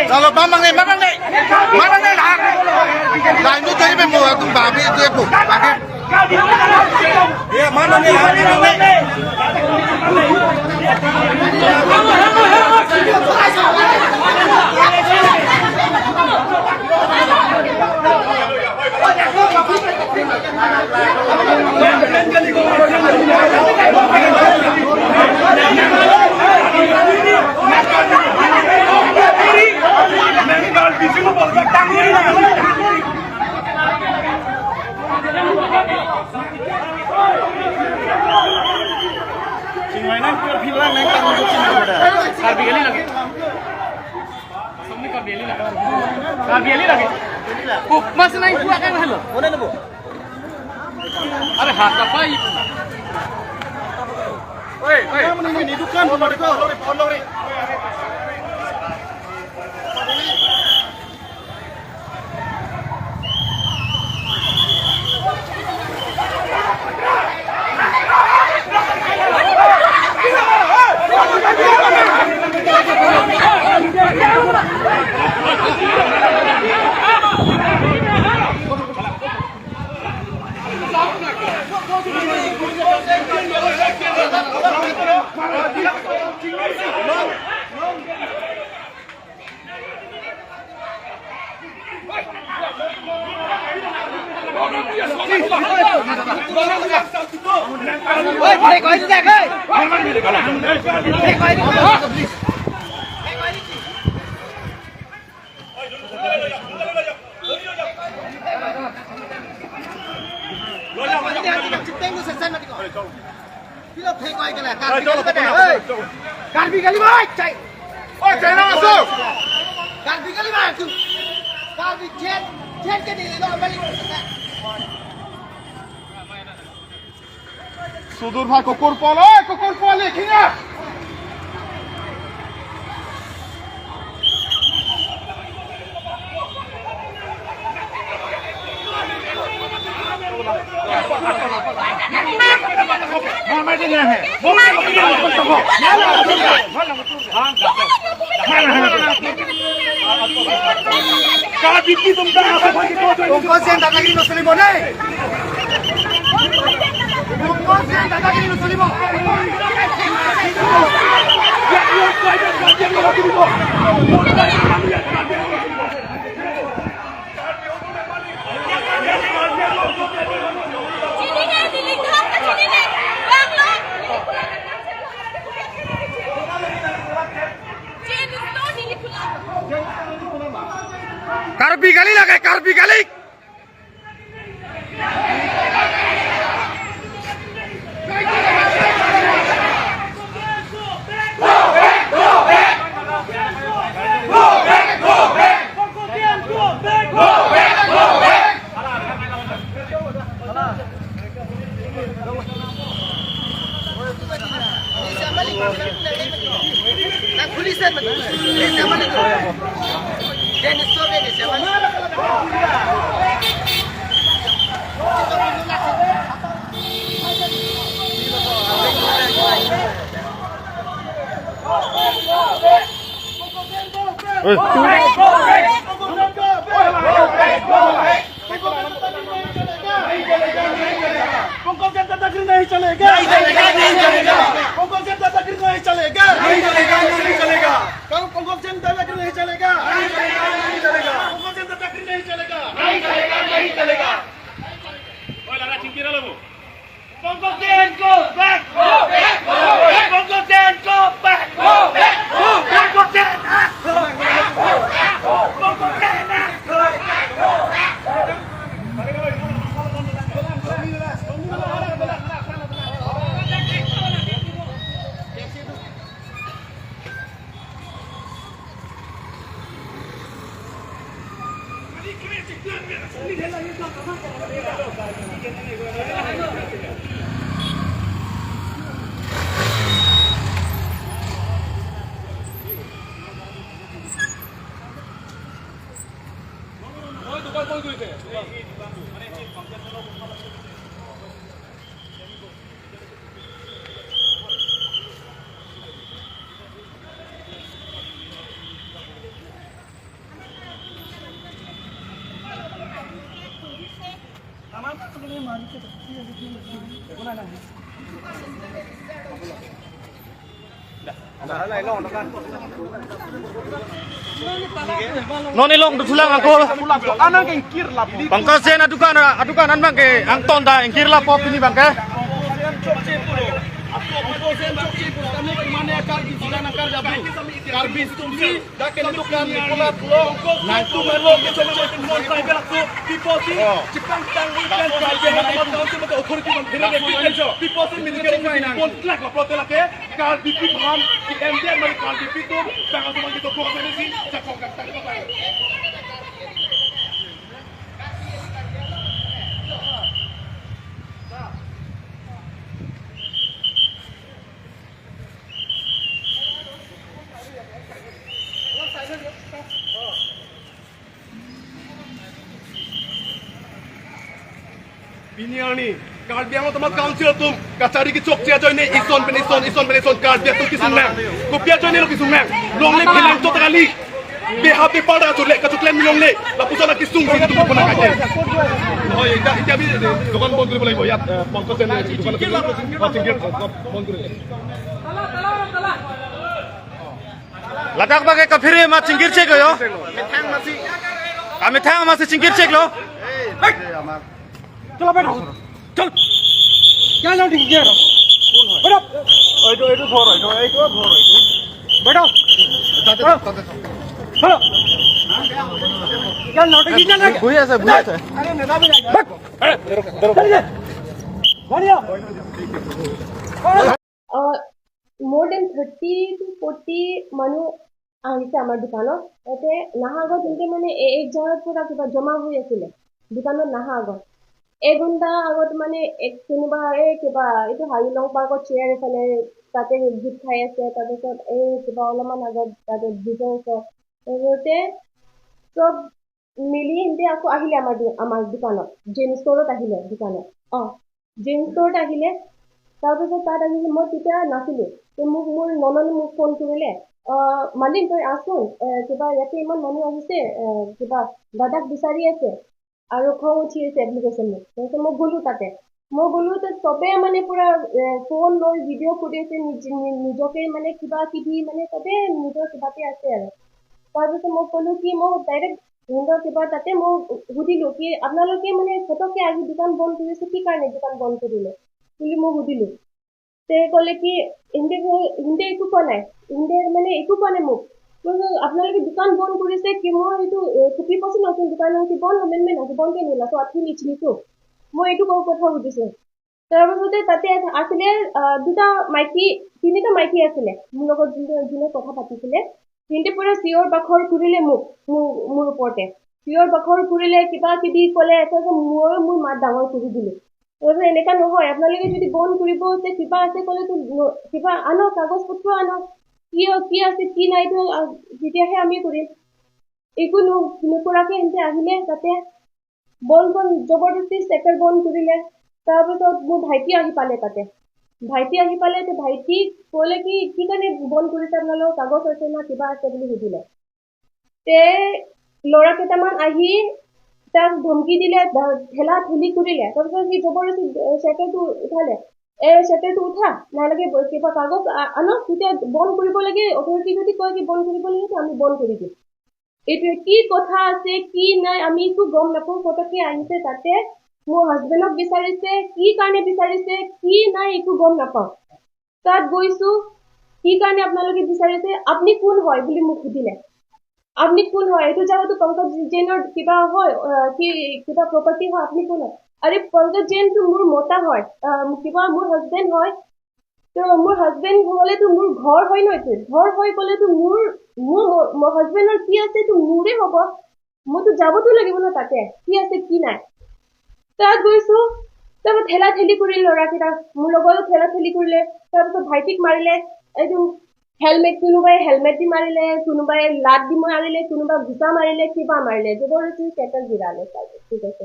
Kalau mamang nih, mamang nih, mamang nih lah. Lah itu jadi memang tuh babi itu ya bu, pakai. Ya mamang nih, mamang nih. আরে হাত পাই ওই ওই ini dukan lori. সুদূর ভাই কুকুর পল কুকুর পল এখানে দাদাগিরি নচলিব দেই দাদাগিরি নচলিব। কার্বি গালি লাগে কার্বি গালি। नहीं चलेगा, नहीं चलेगा, नहीं चलेगा। दादागिरी नहीं चलेगा, नहीं चलेगा, नहीं चलेगा। दादागिरी नहीं चलेगा, नहीं चलेगा, नहीं चलेगा। दादागिरी नहीं चलेगा, नहीं चलेगा, नहीं चलेगा। Go back, go back, go back. Go back, go back, go back. Noni long dulang ako. Anang kengkir la Bangka sen adukan adukan an bangke ang tonda engkir la pop ini bangke. Biniani, Karbi তোমার councillor তুম কাছারি কি চোখ চেয়া জয়নে ইসন পেনিসন ইসন পেনিসন কার্বি তুম কিছু ma'am কোপিয়া জয়নে কিছু ma'am লংলে ফিলাং তো তালি বেহাবে পাড়া চলে কাচুকলে মিলংলে লাপুসনা কিছু কিন্তু কোনা কাটে হয় এটা এটা আমি দোকান বন্ধ কৰিব লাগিব ইয়াত পঙ্কজ দোকান বন্ধ কৰি তালা তালা তালা লাদাখ বাগে কাফিরে মা চিংগির চেক গयो আমি ঠ্যাং মাসি চিংগির চেক লো আমার চলো बैठो चल क्या जाओ ठीक है কোন হয় बैठो এইটো এইটো ঘৰ এইটো এইটো ঘৰ এইটো बैठो তাতে তাতে চলো क्या नोटिस चल रहा है ভুই আছে ভুই আছে अरे नेता भी चल जा बढ़िया more than 30 to 40 মানুহ আহিছে আমাৰ দোকানত। ইয়াতে নাহা আগত তেন্তে মানে এক জাগাত পুৰা কিবা জমা হৈ আছিলে দোকানত নাহা আগত। এক ঘণ্টা আগত মানে এক কোনোবা এই কিবা এইটো হাইলং পাৰ্কত চেয়াৰ এফালে তাতে গোট খাই আছে। তাৰপিছত এই কিবা অলপমান আগত তাতে ব্ৰিজৰ ওচৰত তাৰপিছতে চব মিলি সিহঁতে আকৌ আহিলে আমাৰ দোকানত, জেন ষ্ট'ৰত আহিলে দোকানত। অঁ, জেন ষ্ট'ৰত আহিলে। তাৰপিছত তাত আহিলে, মই তেতিয়া নাছিলোঁ। মোক মোৰ নননে মোক ফোন কৰিলে, মালিক তই আহচোন, কিবা ইয়াতে ইমান মানুহ আহিছে, কিবা দাদাক বিচাৰি আছে আৰু খং উঠি আছে বুলি কৈছে মোক। তাৰপিছত মই গ'লো তাতে, মই গ'লো তাত চবে মানে পুৰা ফোন লৈ ভিডিঅ' কৰি আছে, নিজকে মানে কিবা কিবি মানে চবে নিজৰ কিবাতে আছে আৰু। তাৰপিছত মই ক'লো কি মই ডাইৰেক্ট সিহঁতৰ কিবা তাতে মই সুধিলোঁ কি আপোনালোকে মানে ফটককৈ আজি দোকান বন্ধ কৰিছে, কি কাৰণে দোকান বন্ধ কৰিলে বুলি মই সুধিলোঁ। তে ক'লে কি সিহঁতে একো কোৱা নাই, সিহঁতে মানে একো কোৱা নাই মোক। আপোনালোকে দোকান বন্ধ কৰিছে কি মই এইটো কুপি পচি নতুন দোকান বন্ধ বন্ধ নিচিনিছো মই এইটো কথা সুধিছো। তাৰপাছতে তাতে আছিলে দুটা মাইকী, তিনিটা মাইকী আছিলে মোৰ লগত যোনে কথা পাতিছিলে। সিহঁতে পুৰা চিঞৰ বাখৰ কৰিলে মোক, মোৰ ওপৰতে চিঞৰ বাখৰ কৰিলে, কিবা কিবি ক'লে। তাৰপিছত ময়ো মোৰ মাত ডাঙৰ কৰি দিলোঁ। তাৰপিছত এনেকুৱা নহয়, আপোনালোকে যদি বন্ধ কৰিব আছে কিবা আছে ক'লেতো কিবা আনক, কাগজ পত্ৰ আনক, কি কি আছে কি নাই এইটো তেতিয়াহে আমি কৰিম। একো নকৰাকে সিহঁতে আহিলে তাতে বন্ধ জবৰদস্তি চেকাৰ বন্ধ কৰিলে। তাৰপিছত মোৰ ভাইটি আহি পালে তাতে, ভাইটি আহি পালে। ভাইটিক ক'লে কি কি কাৰণে বন্ধ কৰিছে আপোনালোকৰ কাগজ আছে না কিবা আছে বুলি সুধিলে। তে ল'ৰা কেইটামান আহি তাক ধমকি দিলে, ঠেলা ঠেলি কৰিলে। তাৰপিছত সি জবৰদস্তি চেকাৰটো উঠালে, এই চেটাৰটো উঠা নালাগে, কিবা কাগজ আনক, তেতিয়া বন্ধ কৰিব লাগে। অথৰিটি যদি কয় কি বন্ধ কৰিব লাগে আমি বন্ধ কৰি দিম। এইটোৱে কি কথা আছে কি নাই আমি একো গম নাপাওঁ। ফটককে আহিছে তাতে মোৰ হাজবেণ্ডক বিচাৰিছে, কি কাৰণে বিচাৰিছে কি নাই একো গম নাপাওঁ। তাত গৈছো, কি কাৰণে আপোনালোকে বিচাৰিছে, আপুনি কোন হয় বুলি মোক সুধিলে। আপুনি কোন হয়, এইটো জাগাটো পংকজ জৈনৰ কিবা হয়, কি কিবা প্ৰপাৰ্টি হয়, আপুনি কোন হয়? আৰে পংকজ জৈনটো মোৰ মতা হয়, কিবা মোৰ হাজবেণ্ড হয়। তো মোৰ হাজবেণ্ড হ'লেতো মোৰ ঘৰ হয় ন, এইটো ঘৰ হৈ গ'লেতো মোৰ মোৰ হাজবেণ্ডৰ কি আছে এইটো মোৰে হ'ব, মইতো যাবতো লাগিব ন তাতে কি আছে কি নাই। তাত গৈছো, তাৰপৰা ঠেলা ঠেলি কৰিলে ল'ৰাকেইটা, মোৰ লগতো ঠেলা ঠেলি কৰিলে। তাৰপিছত ভাইটিক মাৰিলে, এইটো হেলমেট, কোনোবাই হেলমেট দি মাৰিলে, কোনোবাই লাত দি মাৰিলে, কোনোবাই ঘোচা মাৰিলে, কিবা মাৰিলে, জবৰদস্তি চেটাৰ গিৰালে। ঠিক আছে,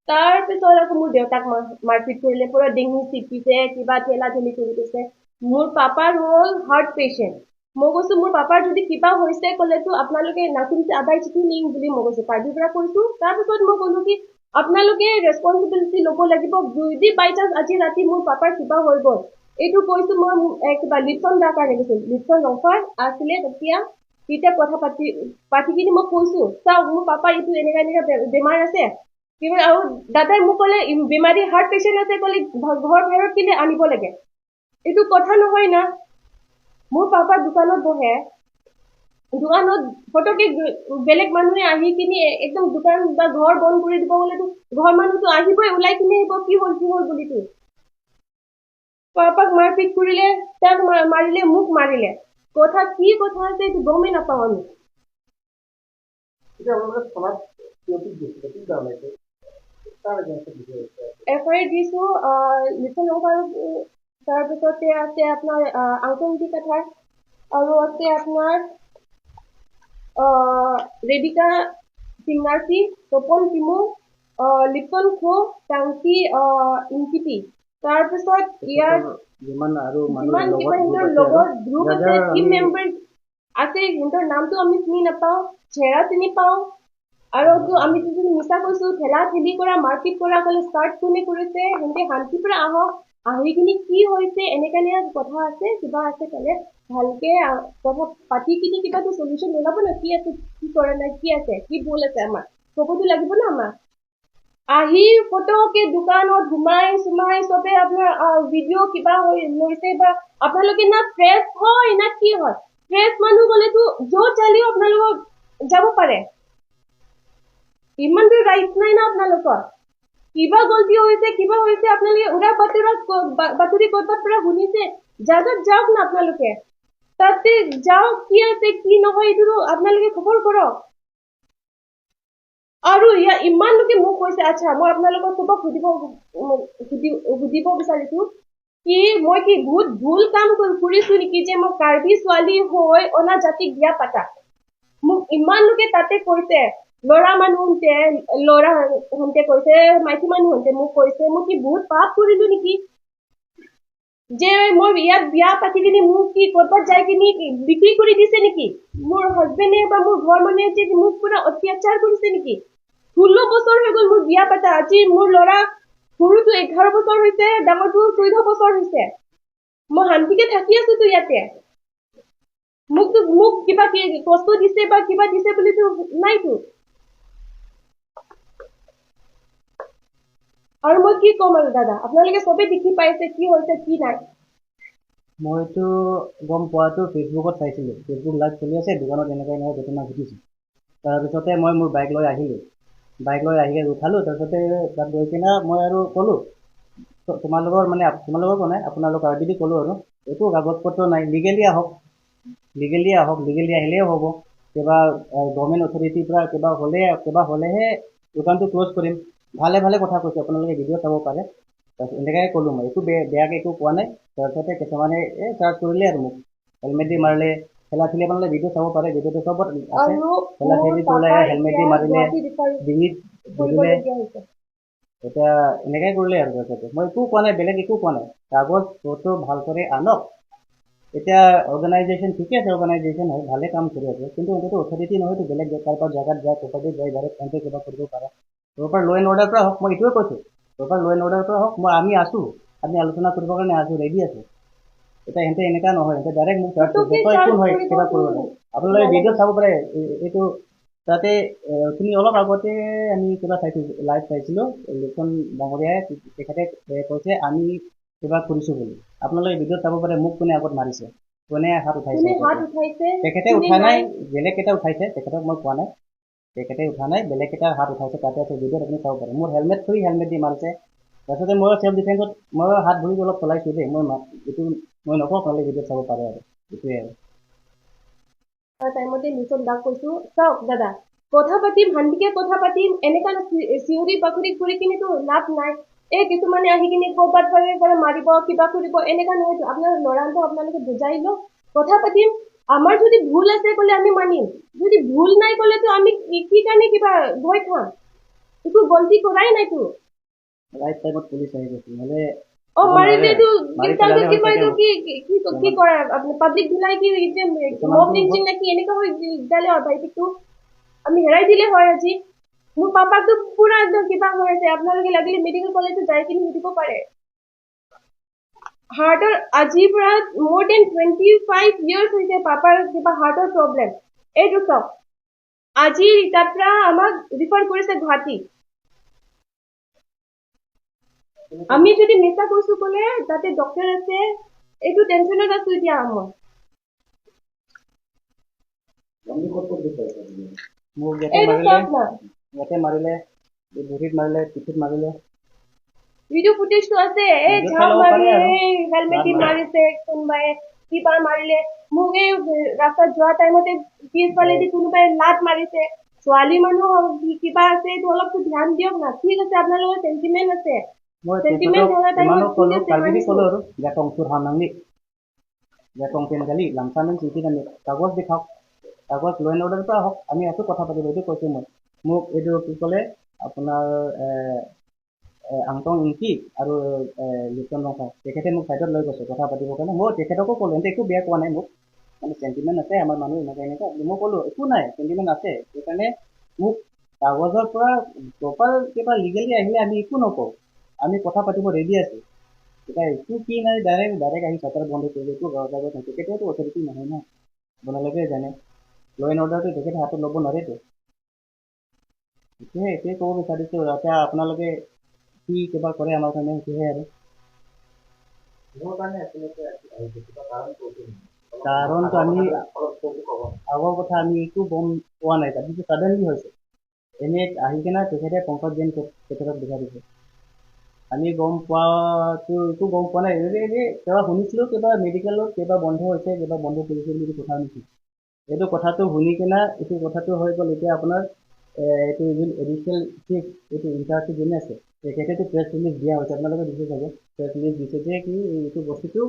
তাৰপিছত আকৌ মোৰ দেউতাক মাৰপিট কৰিলে, পুৰা ডিঙি চিপিছে, কিবা ঠেলা ঠেলি কৰি দিছে। মোৰ পাপাৰ হ'ল হাৰ্ট পেচেণ্ট। মই কৈছো মোৰ পাপাৰ যদি কিবা হৈছে ক'লেতো আপোনালোকে নাকুমছে আদাই চিঠি নিম বুলি মই কৈছো, পাৰ্টিৰ পৰা কৈছো। তাৰপিছত মই ক'লো কি আপোনালোকে ৰেচপনচিবিলিটি ল'ব লাগিব। যদি বাই চান্স আজি ৰাতি মোৰ পাপাৰ কিবা হৈ গ'ল, এইটো কৈছো মই, কিবা লিপচন দাৰ কাৰণে গৈছিল, লিপচন ৰংফাৰ আছিলে তেতিয়া, তেতিয়া কথা পাতি পাতি কিনি মই কৈছো, চাওক মোৰ পাপা এইটো এনেকা এনেকা বেমাৰ আছে কিবা, আৰু দাদাই মোক ক'লে বেমাৰী হাৰ্ট পেচেণ্ট আছে ক'লে ঘৰ বাহিৰত কেলে আনিব লাগে, এইটো কথা নহয় না। মোৰ পাপা দোকানত বহে, দোকানত ফটকে বেলেগ মানুহে আহি কিনি একদম দোকান বা ঘৰ বন্ধ কৰি দিব গ'লেতো ঘৰ মানুহতো আহিবই, ওলাই কিনি আহিব কি হ'ল কি হ'ল বুলিতো। পাপাক মাৰপিট কৰিলে, তাক মাৰিলে, মোক মাৰিলে, কথা কি কথা আছে এইটো গমেই নাপাওঁ আমি। এফ I R দিছো লিচন, তাৰপিছতে আছে আপোনাৰ আংকংটি কাথাৰ, আৰু আছে আপোনাৰ ৰেবিকা সিংনাৰ্চি, তপন তিমু, লিপন খো, টাংকি ইংকিপি। তাৰপিছত ইয়াৰ যিমান আৰু যিমান কিবা সিহঁতৰ লগত গ্ৰুপ আছে, টিম মেম্বাৰ আছে, সিহঁতৰ নামটো আমি চিনি নাপাওঁ, চেহেৰা চিনি পাওঁ। আৰু আমি যদি মিছা কৈছো, ঠেলা ঠেলি কৰা মাৰপিট কৰা ক'লে ষ্টাৰ্ট কোনে কৰিছে, সিহঁতে শান্তিৰ পৰা আহক, আহি কিনি কি হৈছে এনেকা এনেকা কথা আছে কিবা আছে ক'লে ভালকে কথা পাতি কিনি কিবাটো চলিউশ্যন ওলাব ন, কি আছে কি কৰা নাই, কি আছে কি ভুল আছে আমাৰ ক'বতো লাগিব ন। আমাক আহি ফটকে দোকানত সোমাই চুমাই চবে আপোনাৰ ভিডিঅ' কিবা হৈ লৈছে, বা আপোনালোকে না প্ৰেছ হয় না কি হয়, প্ৰেছ মানুহ গ'লেতো য'ত যালেও আপোনালোকক যাব পাৰে, ইমানটো ৰাইট নাই না আপোনালোকৰ। কিবা গলতি হৈছে কিবা হৈছে আপোনালোকে উৰা বাতৰা বাতৰি ক'ৰবাত পৰা শুনিছে, জাগাত যাওক না আপোনালোকে, তাতে যাওক, কি আছে কি নহয় এইটোতো আপোনালোকে খবৰ কৰক। আৰু ইয়াৰ ইমান লোকে মোক কৈছে, আচ্ছা মই আপোনালোকক চবক সুধিব বিচাৰিছো কি মই কি বহুত ভুল কাম কৰিছো নেকি যে মই কাৰ্বি ছোৱালী হৈ অনা জাতিক বিয়া পাতা। মোক ইমান লোকে তাতে কৈছে, ল'ৰা মানুহতে ল'ৰা হন্তে কৈছে, মাইকী মানুহতে মোক কৈছে, মই কি বহুত পাপ কৰিলো নেকি যে মই ইয়াত বিয়া পাতি কিনি মোক কি ক'ৰবাত যাই কিনি বিক্ৰী কৰি দিছে নেকি মোৰ হাজবেণ্ডে বা মোৰ ঘৰ মানুহে, যে মোক পুৰা অত্যাচাৰ কৰিছে নেকি। 16 বছৰ হৈ গ'ল মোৰ বিয়া পাতা, আজি মোৰ ল'ৰা সৰুটো 11 বছৰ হৈছে, ডাঙৰটো 14 বছৰ হৈছে, মই শান্তিকে থাকি আছোতো ইয়াতে। মোকতো মোক কিবা কি কষ্ট দিছে বা কিবা দিছে বুলিতো নাইতো। আৰু মই কি ক'ম আৰু দাদা, আপোনালোকে চবেই দেখি পাইছে কি হৈছে কি নাই। মইতো গম পোৱাটো ফেচবুকত চাইছিলোঁ, ফেচবুক লাইভ চলি আছে, দোকানত এনেকুৱা এনেকুৱা ঘটনা ঘটিছে। তাৰপিছতে মই মোৰ বাইক লৈ আহিলোঁ, বাইক লৈ আহি উঠালোঁ, তাৰপিছতে তাত গৈ কিনে মই আৰু ক'লোঁ তোমালোকৰ মানে তোমালোকৰ কোৱা নাই, আপোনালোক আৰ বি ক'লোঁ আৰু একো কাগজ পত্ৰ নাই, লিগেলি আহক, লিগেলি আহক, লিগেলি আহিলেও হ'ব, কিবা গভৰ্ণমেণ্ট অথৰিটিৰ পৰা কিবা হ'লেহে দোকানটো ক্ল'জ কৰিম। ভালে ভালে কথা কৈছোঁ, আপোনালোকে ভিডিঅ' চাব পাৰে। তাৰপিছত এনেকুৱাই ক'লোঁ মই, একো বেয়াকৈ একো কোৱা নাই। তাৰপিছতে কিছুমানে এই চাৰ্জ কৰিলে আৰু মোক হেলমেট দি মাৰিলে, ঠেলা ঠেলি, আপোনালোকে ভিডিঅ' চাব পাৰে, ভিডিঅ'টো চবত আছে, ঠেলা ঠেলি কৰিলে, হেলমেট দি মাৰিলে, ডিঙিত ধৰিলে, এতিয়া এনেকুৱাই কৰিলে আৰু। তাৰপিছতে মই একো কোৱা নাই, বেলেগ একো কোৱা নাই, কাগজ পত্ৰ ভাল কৰি আনক। এতিয়া অৰ্গেনাইজেশ্যন ঠিকে আছে, অৰ্গেনাইজেশ্যন হয়, ভালে কাম কৰি আছে, কিন্তু সিহঁতেতো অথৰিটি নহয়তো, বেলেগ কাৰোবাৰ জেগাত যায়, প্ৰপাৰ্টি যায়, ডাইৰেক্ট সিহঁতে কিবা কৰিব পাৰে। প্ৰপাৰ ল' এণ্ড অৰ্ডাৰ পৰা হওক, মই এইটোৱে কৈছোঁ, প্ৰপাৰ ল' এণ্ড অৰ্ডাৰ পৰা হওক, মই আমি আছোঁ, আমি আলোচনা কৰিবৰ কাৰণে আছোঁ, ৰেডি আছোঁ। এতিয়া সিহঁতে এনেকুৱা নহয়, সিহঁতে ডাইৰেক্ট মোক চাৰ্জ কৰিছে, তই কোন হয় কিবা কৰিব লাগে। আপোনালোকে ভিডিঅ' চাব পাৰে, এইটো তাতে তুমি অলপ আগতে আমি কিবা চাইছোঁ, লাইভ চাইছিলোঁ, লিখন ডাঙৰীয়াই তেখেতে কৈছে আমি কিবা কৰিছোঁ বুলি। আপোনালোকে ভিডিঅ'ত চাব পাৰে মোক কোনে আগত মাৰিছে, কোনে হাত উঠাইছে, তেখেতে উঠা নাই, বেলেগ কেইটা উঠাইছে, তেখেতক মই কোৱা নাই, তেখেতে উঠা নাই, বেলেগ কেইটাৰ হাত উঠাইছে, তাতে আছে ভিডিঅ'ত, আপুনি চাব পাৰে। মোৰ হেলমেট থৈ হেলমেট দি মাৰিছে। তাৰপিছতে ময়ো চেল্ফ ডিফেন্সত ময়ো হাত ভৰি অলপ চলাইছোঁ দেই, মই এইটো মই নকওঁ, আপোনালোকে ভিডিঅ'ত চাব পাৰে আৰু এইটোৱে আৰু। টাইমতে নিচন দাক কৈছো, চাওক দাদা কথা পাতিম, শান্তিকে কথা পাতিম, এনেকা চিঞৰি বাখৰি কৰি কিনিতো লাভ নাই। এই কিছুমানে আহি কিনি ক'ৰবাত ফালে মাৰিব কিবা কৰিব, এনেকা নহয়তো। আপোনাৰ ল'ৰাটো আপোনালোকে বুজাই লওক, কথা পাতিম, আমাৰ যদি ভুল আছে ক'লে আমি মানিম, যদি ভুল নাই ক'লেতো আমি কি কাৰণে কিবা ভয় খাম, একো গলতি কৰাই নাইতো। ৰাইট টাইমত পুলিচ আহি গৈছে, নহ'লে অ মাৰিলেতো কিবা এইটো কি কি কি কৰে পাব্লিক ধুলাই কি মব লিঞ্চিং নাকি এনেকা হৈ যালে হয়, ভাইটিকটো আমি হেৰাই দিলে হয় আজি। মোৰ পাপাকতো পুৰা একদম কিবা হৈ আছে। আপোনালোকে লাগিলে মেডিকেল কলেজত যাই কিনি সুধিব পাৰে। হাৰ্টৰ আজিৰ পৰা মোৰ then 25 years হৈছে পাপাৰ কিবা হাৰ্টৰ প্ৰব্লেম। এইটো চাওক, আজি তাৰ পৰা আমাক ৰিফাৰ কৰিছে গুৱাহাটী। আমি যদি মিছা কৈছো ক'লে তাতে ডক্টৰ আছে। এইটো টেনচনত আছো এতিয়া মই। মোক ইয়াতে এইটো মাৰিলে, চাওক না। ইয়াতে মাৰিলে, এই ভৰিত মাৰিলে, পিঠিত মাৰিলে। ভিডিঅ' ফুটেজটো আছে। এই ভিডিঅ' চাই ঝাপ ল'ব মাৰি পাৰে আৰু। হেলমেট দি ঝাপ মাৰে। মাৰিছে কোনোবাই, কিবা মাৰিলে। মোক এই ৰাস্তাত যোৱা টাইমতে পিছফালেদি কোনোবাই লাত মাৰিছে। ছোৱালী মানুহ কিবা আছে, এইটো অলপতো ধ্যান দিয়ক না। ঠিক আছে, আপোনালোকৰ চেণ্টিমেণ্ট আছে। মই চেণ্টিমেণ্ট তেখেতক থকা টাইমত ইমানো ঠিক ক'লো, আছে, কাৰ্বিদি মানিছো। ক'লো আৰু জাকং চুৰ হানাংনি জাকং পেন গালি লামচামেন চিঠি কানি কাগজ দেখাওক, কাগজ ল এণ্ড অৰ্ডাৰৰ পৰা আহক, আমি আছো কথা পাতিব, এইটো কৈছোঁ মই। মোক এইটো কি ক'লে আপোনাৰ আংটং ইংকি আৰু লিপ্তন ৰংফা, তেখেতে মোক ছাইডত লৈ গৈছে কথা পাতিবৰ কাৰণে। মই তেখেতকো ক'লোঁ, এন্তে একো বেয়া কোৱা নাই মোক, মানে চেণ্টিমেণ্ট আছে আমাৰ মানুহ এনেকুৱা এনেকুৱা। মই ক'লোঁ একো নাই, চেণ্টিমেণ্ট আছে, সেইকাৰণে মোক কাগজৰ পৰা প্ৰপাৰ কিবা লিগেলি আহিলে আমি একো নকওঁ, আমি কথা পাতিব ৰেডি আছোঁ। এতিয়া একো কি নাই, ডাইৰেক্ট আহি চাটাৰ বন্ধ কৰি একো কাগজ নাই। তেখেতেওতো অথৰিটি নহয় ন, আপোনালোকে জানে। ল এণ্ড অৰ্ডাৰটো তেখেতে হাতত ল'ব নোৱাৰেতো। সেইটোৱে ক'ব বিচাৰিছোঁ। এতিয়া আপোনালোকে কি কিবা কৰে আমাৰ কাৰণে সেইটোহে আৰু। কাৰণটো আমি আগৰ কথা আমি একো গম পোৱা নাই, তাৰপিছত ছাডেনলি হৈছে। এনেই আহি কিনে তেখেতে পংকজ জৈন তেখেতক দেখাই দিছে। আমি গম পোৱাটো একো গম পোৱা নাই। এনেই কিবা শুনিছিলোঁ, কিবা মেডিকেলত কিবা বন্ধ হৈছে, কিবা বন্ধ কৰিছে বুলি কথা শুনিছিলোঁ। এইটো কথাটো শুনি কিনে এইটো কথাটো হৈ গ'ল। এতিয়া আপোনাৰ এইটো যোন এডিচনেল চিফ, এইটো ইনচাৰ্জটো যোনে আছে, তেখেতেতো প্ৰেছ ৰিলিজ দিয়া হৈছে, আপোনালোকে দিছে চাগে। প্ৰেছ ৰিলিজ দিছে যে কি এইটো বস্তুটো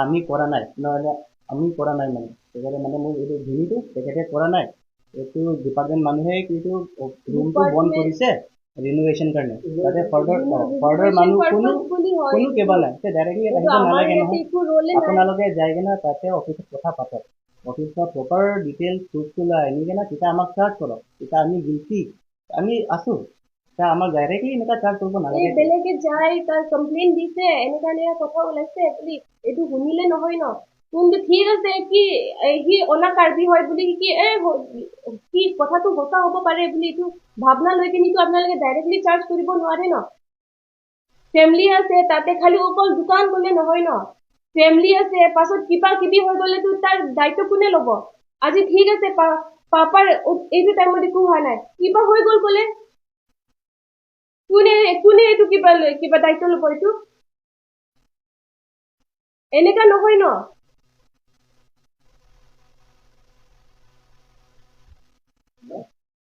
আমি কৰা নাই, নহ'লে আমি কৰা নাই, মানে তেখেতে মানে মোক এইটো ভিনিটো তেখেতে কৰা নাই, এইটো ডিপাৰ্টমেণ্ট মানুহে কিন্তু ৰুমটো বন্ধ কৰিছে ৰিনোভেশ্যন কাৰণে, তাতে ফাৰ্ডাৰ মানুহ কোনো বুলি হয়। কোনো কিবা নাই, ডাইৰেক্টলি কিন্তু আহিব আমাৰ নালাগে ইয়াতে নহয়। একো ৰোলে নাই। আপোনালোকে যাই কিনে তাতে অফিচত কথা পাতক, অফিচত প্ৰপাৰ ডিটেইলছ প্ৰুফটো লৈ আনি কিনে তেতিয়া আমাক চাৰ্জ কৰক, তেতিয়া আমি গিল্টি আমি আছো। এতিয়া আমাক ডাইৰেক্টলি এনেকুৱা চাৰ্জ কৰিব এই নালাগে। বেলেগে যায় তাৰ কমপ্লেইন দিছে, এনেকা এনেকা কথা ওলাইছে বুলি এইটো শুনিলে নহয় ন। কিন্তু ঠিক আছে কি সি অনা কাৰ্বি হয় বুলি কি এই কি কথাটো সঁচা হ'ব পাৰে বুলি এইটো ভাৱনা লৈ কিনিতো আপোনালোকে ডাইৰেক্টলি চাৰ্জ কৰিব নোৱাৰে ন। ফেমিলি আছে তাতে, খালি অকল দোকান গ'লে নহয় ন, ফেমিলি আছে। পাছত কিবা কিবি হৈ গ'লেতো তাৰ দায়িত্ব কোনে ল'ব? আজি ঠিক আছে পাপাৰ এইটো টাইমত একো হোৱা নাই, কিবা হৈ গ'ল ক'লে কোনে কোনে এইটো কিবা লৈ কিবা দায়িত্ব ল'ব? এইটো এনেকা নহয় ন।